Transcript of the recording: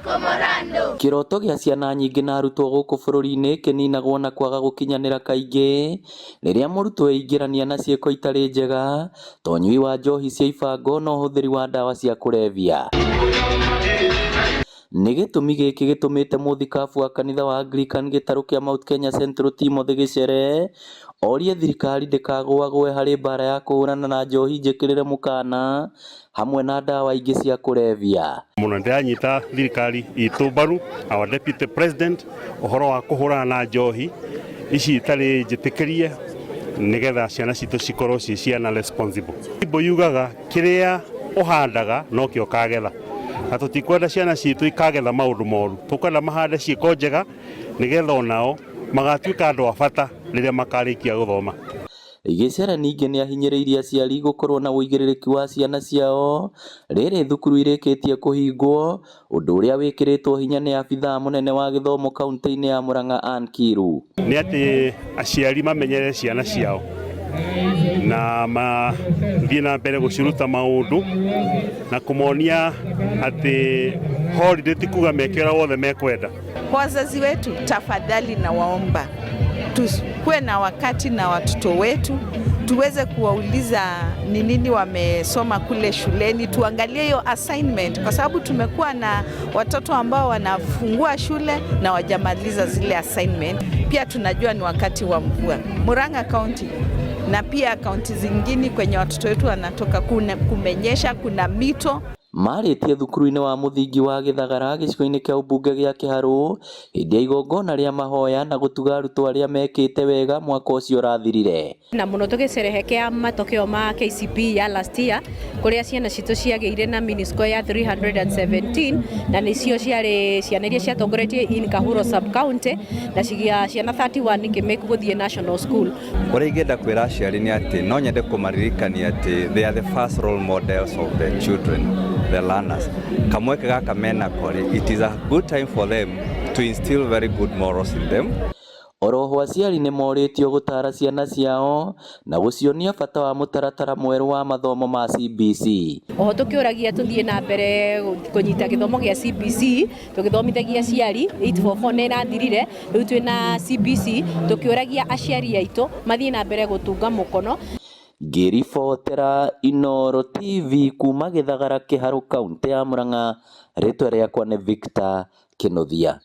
Marco Morando. Kĩroto gĩa ciana nyingĩ na arutwo gũkũ bũrũri-inĩ kĩninagwo na kwaga gũkinyanĩra kaingĩ rĩrĩa mũrutwo eingĩrania na ciĩko itarĩ njega ta ũnyui wa njohi cia ibango na ũhũthĩri wa ndawa cia kũrebia. Nĩ gĩtũmi gĩkĩ gĩtũmĩte mũthikabu wa kanitha wa Anglican gĩtarũ kĩa Mount Kenya Central Timothy Gĩcere orie thirikari ndĩkagũagũe harĩ mbara ya kũhũrana na njohi njĩkĩrĩre mũkana hamwe na ndawa ingĩ cia kũrebia. Mũno ndĩranyita thirikari itũ mbaru, our deputy president, ũhoro wa kũhũrana na njohi ici itarĩ njĩtĩkĩrie nĩgetha ciana citũ cikorwo ciĩ ciana responsible. Bible yugaga kĩrĩa ũhandaga nokĩo ũkagetha, na tũtikwenda ciana citũ ikagetha maũndũ moru, tũkwenda mahande ciĩko njega nĩgetha onao magatuĩka andũ a bata rĩrĩa makarĩkia gũthoma. Gĩcere ningĩ nĩahinyĩrĩirie aciari gũkorwo na ũigĩrĩrĩki wa ciana ciao rĩrĩ thukuru irĩkĩtie kũhingwo, ũndũ ũrĩa wĩkĩrĩtwo hinya nĩ abithaa mũnene wa gĩthomo kaunti-inĩ ya Murang'a Ann Kiru. Nĩ atĩ aciari mamenyere ciana ciao na mathiĩ na mbere gũciruta maũndũ na kũmonia atĩ holiday ti kuga meke ũrĩa wothe mekwenda. Kwa wazazi wetu, tafadhali nawaomba tukuwe na wakati na watoto wetu, tuweze kuwauliza ni nini wamesoma kule shuleni, tuangalie hiyo assignment, kwa sababu tumekuwa na watoto ambao wanafungua shule na wajamaliza zile assignment. Pia tunajua ni wakati wa mvua Murang'a County na pia kaunti zingine kwenye watoto wetu wanatoka, kuna kumenyesha, kuna mito. Marĩtie thukuru-inĩ wa mũthingi wa Gĩthagara gĩcigo-inĩ kĩa ũmbunge gĩa Kĩharũ hĩndĩ ya igongona rĩa mahoya na gũtuga arutwo arĩa mekĩte wega mwaka ũcio ũrathirire. Na muno tũgĩcerehekea matokeo ma KCPE ya last year, kũrĩa ciana citũ ciagĩire na mean score ya 317, na nĩcio ciarĩ ciana iria ciatongoretie in Kahuro sub county, na cigia ciana 31 ikĩmake gũthiĩ national school. Ũrĩa ingĩenda kwĩra aciari nĩ atĩ no nyende kũmaririkania atĩ they are the first role models of the children, the learners. Kamweke gaka menako rĩ, it is a good time for them to instill very good morals in them. Oroho aciari nĩ morĩtio gũtara ciana ciao na gũcionia bata wa mũtaratara mwerũ wa mathomo ma CBC. Oho tũkĩũragia tũthiĩ na mbere kũnyita gĩthomo gĩa CBC, tũgĩthomithagia aciari 844 nĩ ĩrathirire, rĩu twĩna CBC, tũkĩũragia aciari aitũ mathiĩ na mbere gũtunga mũkono. Ngĩribotera Inooro TV kuma Gĩthagara, Kĩharũ, kaũntĩ ya Murang'a, rĩtwa rĩakwa nĩ Victor Kĩnuthia.